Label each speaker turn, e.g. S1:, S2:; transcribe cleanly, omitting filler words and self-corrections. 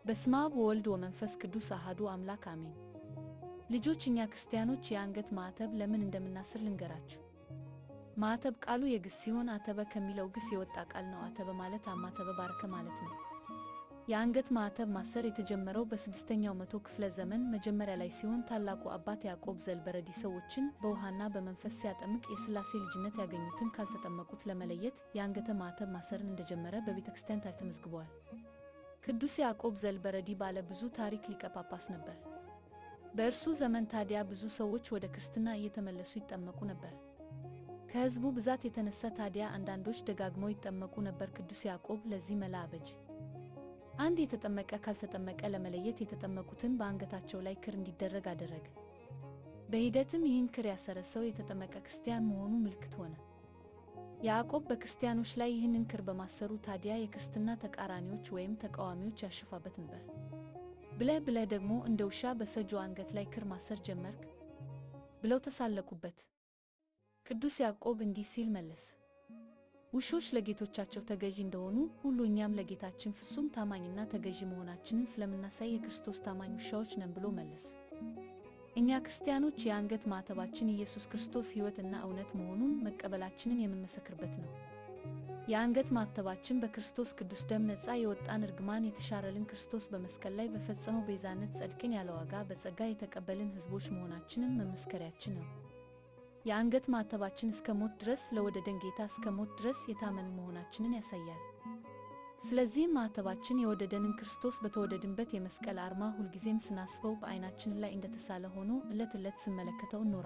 S1: በስመ አብ ወወልድ ወመንፈስ ቅዱስ አሐዱ አምላክ አሜን። ልጆች፣ እኛ ክርስቲያኖች የአንገት ማዕተብ ለምን እንደምናስር ልንገራችሁ። ማዕተብ ቃሉ የግስ ሲሆን አተበ ከሚለው ግስ የወጣ ቃል ነው። አተበ ማለት አማተበ፣ ባረከ ማለት ነው። የአንገት ማዕተብ ማሰር የተጀመረው በስድስተኛው መቶ ክፍለ ዘመን መጀመሪያ ላይ ሲሆን ታላቁ አባት ያዕቆብ ዘልበረዲ ሰዎችን በውሃና በመንፈስ ሲያጠምቅ የሥላሴ ልጅነት ያገኙትን ካልተጠመቁት ለመለየት የአንገተ ማዕተብ ማሰርን እንደጀመረ በቤተክርስቲያን ታሪክ ተመዝግቧል። ቅዱስ ያዕቆብ ዘልበረዲ ባለ ብዙ ታሪክ ሊቀ ጳጳስ ነበር። በእርሱ ዘመን ታዲያ ብዙ ሰዎች ወደ ክርስትና እየተመለሱ ይጠመቁ ነበር። ከሕዝቡ ብዛት የተነሳ ታዲያ አንዳንዶች ደጋግመው ይጠመቁ ነበር። ቅዱስ ያዕቆብ ለዚህ መላ አበጀ። አንድ የተጠመቀ ካልተጠመቀ ለመለየት የተጠመቁትን በአንገታቸው ላይ ክር እንዲደረግ አደረገ። በሂደትም ይህን ክር ያሰረ ሰው የተጠመቀ ክርስቲያን መሆኑ ምልክት ሆነ። ያዕቆብ በክርስቲያኖች ላይ ይህንን ክር በማሰሩ ታዲያ የክርስትና ተቃራኒዎች ወይም ተቃዋሚዎች ያሾፉበት ነበር። "ብለህ ብለህ ደግሞ እንደ ውሻ በሰጆ አንገት ላይ ክር ማሰር ጀመርክ?" ብለው ተሳለቁበት። ቅዱስ ያዕቆብ እንዲህ ሲል መለሰ። "ውሾች ለጌቶቻቸው ተገዢ እንደሆኑ ሁሉ እኛም ለጌታችን ፍጹም ታማኝና ተገዢ መሆናችንን ስለምናሳይ የክርስቶስ ታማኝ ውሻዎች ነን" ብሎ መለሰ። እኛ ክርስቲያኖች የአንገት ማዕተባችን ኢየሱስ ክርስቶስ ሕይወት እና እውነት መሆኑን መቀበላችንን የምንመሰክርበት ነው። የአንገት ማዕተባችን በክርስቶስ ቅዱስ ደም ነፃ የወጣን፣ እርግማን የተሻረልን፣ ክርስቶስ በመስቀል ላይ በፈጸመው ቤዛነት ጸድቅን ያለ ዋጋ በጸጋ የተቀበልን ሕዝቦች መሆናችንን መመስከሪያችን ነው። የአንገት ማዕተባችን እስከ ሞት ድረስ ለወደደን ጌታ እስከ ሞት ድረስ የታመንን መሆናችንን ያሳያል። ስለዚህም ማዕተባችን የወደደንን ክርስቶስ በተወደድንበት የመስቀል አርማ ሁልጊዜም ስናስበው በዓይናችን ላይ እንደተሳለ ሆኖ ዕለት ዕለት ስንመለከተው እንኖራለን።